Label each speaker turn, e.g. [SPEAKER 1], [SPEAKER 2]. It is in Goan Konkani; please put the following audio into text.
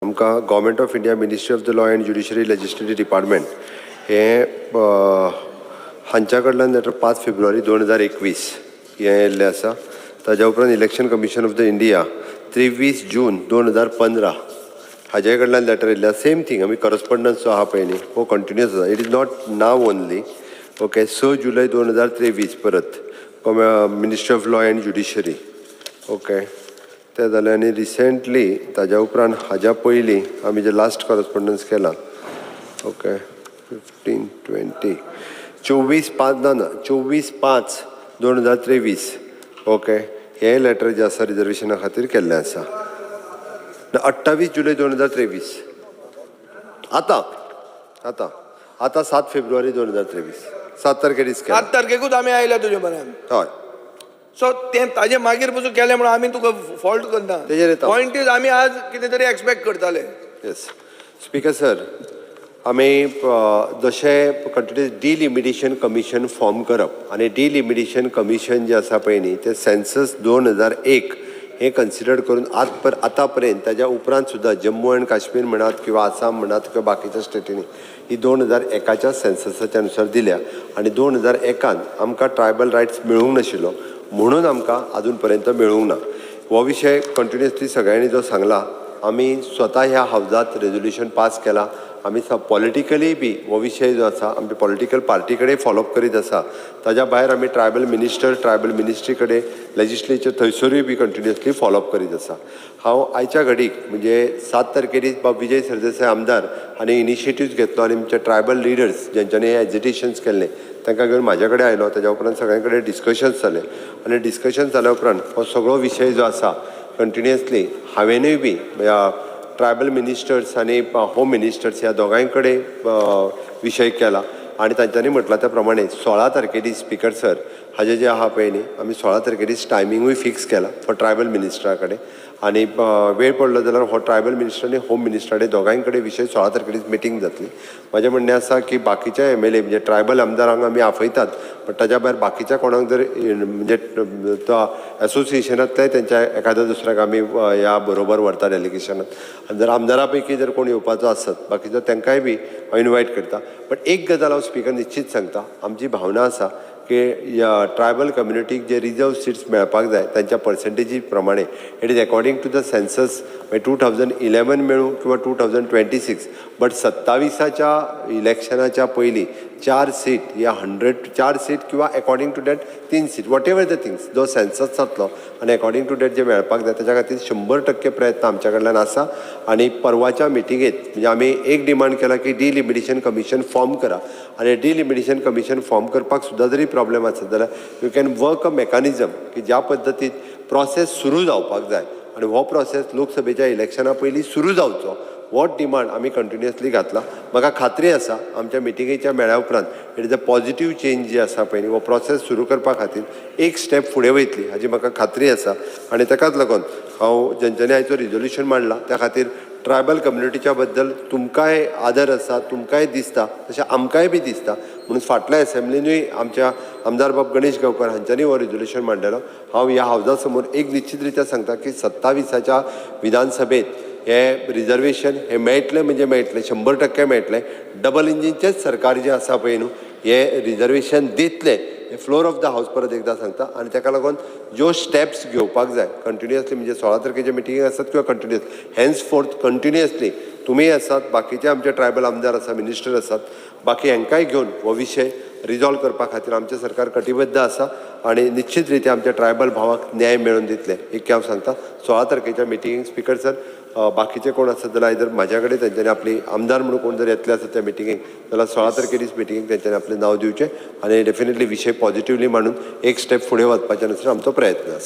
[SPEAKER 1] आमकां Government of India, Ministry of the Law and Judiciary, Legislative Department हें हांच्या कडल्यान लेटर 5 फेब्रुवारी 2021 हें येयल्लें आसा. ताज्या उपरांत Election Commission of the India, 23 जून 2015 हाज्या कडल्यान लेटर येयल्लें. सेम थींग, आमी करस्पॉन्डन्स जो आहा पळय न्ही, हो कंटिन्युअस आसा. It is not now only, okay? 6 जुलय 2023 परत Ministry of Law and Judiciary, okay? तें जालें. आनी रिसेंटली ताज्या उपरांत, हाज्या पयलीं आमी जे लास्ट करस्पॉन्डन्स केला, ओके, 15, 20, 24/5, ना ना, 24/5/2023, ओके, हें लेटर जें आसा रिजर्वेशना खातीर केल्लें आसा. ना, 28 जुलय 2023. आतां आतां आतां 7 फेब्रुवारी 2023, 7 तारखेर दीस केला.
[SPEAKER 2] 7 तारखेकूच आमी आयल्या तुजे पर्यंत.
[SPEAKER 1] हय.
[SPEAKER 2] सो तें ताजे मागीर पसून केलें म्हणून आमी तुका फॉल्ट करना.
[SPEAKER 1] तेजेर येता.
[SPEAKER 2] पॉयंट is, आमी आज कितें तरी एक्सपेक्ट करताले.
[SPEAKER 1] येस स्पीकर सर, आमी जशें कंटिन्युअस डिलिमिटेशन कमिशन फॉर्म करप आनी डिलिमिटेशन कमिशन जें आसा पळय न्ही, तें सेन्सस 2001 हें कन्सिडर करून आतां पर्यंत, ताज्या उपरांत सुद्दां जम्मू एंड काश्मीर म्हणात किंवा आसाम म्हणात किंवा बाकीच्या स्टेटींनी ही 2001च्या सेन्ससाच्या अनुसार दिल्या. आनी 2001न आमकां ट्रायबल रायट्स मेळूंक नाशिल्लो, म्हणून आमकां आजून पर्यंत मेळूंक ना. हो विशय कंटिन्युअसली सगळ्यांनी जो सांगला, आमी स्वता ह्या हावजात रेजोल्युशन पास केला. आमी पॉलिटिकली बी हो विशय जो आसा, आमच्या पॉलिटिकल पार्टी कडेन फॉलोअप करीत आसा. ताज्या भायर आमी ट्रायबल मिनिस्टर, ट्रायबल मिनिस्ट्री कडेन, लेजिस्लेचर थंयसरूय बी कंटिन्युअसली फॉलोअप करीत आसा. हांव आयच्या घडीक म्हणजे 7 तारखेर बाब विजय सरदेसाय आमदार हांणी इनिशिएटीव्स घेतलो आनी आमचे ट्रायबल लिडर्स ज्यांच्यानी हे एजिटेशन्स केल्ले, तांकां घेवन म्हाज्या कडेन आयलो. ताज्या उपरांत सगळ्यां कडेन डिस्कशन्स जाले आनी डिस्कशन जाल्या उपरांत हो सगळो विशय जो आसा, कंटिन्युअसली हांवेनूय बी ट्रायबल मिनिस्टर्स आनी होम मिनिस्टर्स ह्या दोगांय कडेन विशय केला. आनी तांच्यांनी म्हटलां त्या प्रमाणे 16 तारखे दीस, स्पिकर सर, हाजें जें आहा पळय न्ही, आमी 16 तारखे दीस टायमिंगूय फिक्स केला फॉर ट्रायबल मिनिस्टरा कडेन. आनी वेळ पडलो जाल्यार हो ट्रायबल मिनिस्टर आनी होम मिनिस्टरा कडेन, दोगांय कडेन विशय 16 तारखे दीस मिटींग जातली. म्हाजें म्हणणें आसा की बाकीचे एमएलए म्हणजे ट्रायबल आमदारांक आमी आपयतात, बट ताज्या भायर बाकीच्या कोणाक जर म्हणजे तो एसोसिएशनांतले तेंच्या एखाद्या दुसऱ्याक आमी ह्या बरोबर व्हरता डेलिगेशनात. आनी जर आमदारा पैकी जर कोण येवपाचो आसत बाकीचो, तांकांय बी हांव इनवायट करता. बट एक गजाल हांव स्पिकर निश्चीत सांगता, आमची भावना आसा की ह्या ट्रायबल कम्युनिटीक जे रिजर्व सिट्स मेळपाक जाय तांच्या पर्संटेजी प्रमाणे, it is according to the census, मागीर 2011 मेळूं किंवा 2026, बट 27आच्या इलेक्शनाच्या पयलीं चार सीट या 100, चार सीट किंवा एकॉर्डिंग टू that तीन seat, what ever the things, जो सेन्सस जातलो आनी एकॉर्डिंग टू that जे मेळपाक जाय, ताच्या खातीर 100% प्रयत्न आमच्या कडल्यान आसा. आनी परवाच्या मिटिंगेत म्हणजे आमी एक डिमांड केला की डिलिमिटेशन कमिशन फॉर्म करा. आनी डिलिमिटेशन कमिशन फॉर्म करपाक सुद्दां जरी प्रॉब्लेम आसत जाल्यार you can work a mechanism की ज्या पद्दतीन प्रोसेस सुरू जावपाक जाय आनी हो प्रोसेस लोकसभेच्या इलेक्शना पयलीं सुरू जावचो, हो डिमांड आमी कंटिन्युअसली घातला. म्हाका खात्री आसा, आमच्या मिटिंगेच्या मेळ्या उपरांत it is a positive change जी आसा पळय न्ही, हो प्रोसेस सुरू करपा खातीर एक स्टेप फुडें वयतली, हाजी म्हाका खात्री आसा. आनी ताकाच लागून हांव जेंच्यांनी आयचो रिजोल्युशन मांडला, त्या खातीर ट्रायबल कम्युनिटीच्या बद्दल तुमकांय आदर आसा, तुमकांय दिसता, तशें आमकांय बी दिसता. म्हणून फाटल्या एसेंब्लीनूय आमच्या आमदार बाब गणेश गांवकर हांच्यांनी हो रिजोल्युशन मांडलेलो. हांव ह्या हावजा समोर एक निश्चित रित्या सांगता की 27आच्या विधानसभेत हे रिजर्वेशन हे मेळटलें, म्हणजे मेळटलें, 100% मेळटलें. डबल इंजिनचेंच सरकार जें आसा पळय न्हू, हें रिजर्वेशन दितलें, हे फ्लोर ऑफ the house परत एकदां सांगता. आनी ताका लागून ज्यो स्टेप्स घेवपाक जाय कंटिन्युअसली, म्हणजे 16 तारखेचे मिटींग आसात किंवा कंटिन्युअस हेन्स फोर्थ कंटिन्युअसली तुमी आसात, बाकीचे आमचे ट्रायबल आमदार आसा, मिनिस्टर आसात, बाकी हांकांय घेवन हो विशय रिजॉल्व करपा खातीर आमचें सरकार कटिबद्ध आसा आनी निश्चित रित्या आमच्या ट्रायबल भावाक न्याय मेळोवन दितलें, इतकें हांव सांगता. 16 तारखेच्या मिटिंगेक, स्पिकर सर, बाकीचे कोण आसत जाल्यार आयदर म्हाज्या कडेन तेंच्यांनी आपली आमदार म्हणून कोण जर येतले आसत त्या मिटिंगेक जाल्यार 16 तारखे दीस मिटिंगेक तेंच्यांनी आपलें नांव दिवचें आनी डेफिनेटली विशय पॉझिटिवली मांडून एक स्टेप फुडें वचपाचें नुस्तें आमचो प्रयत्न आसा.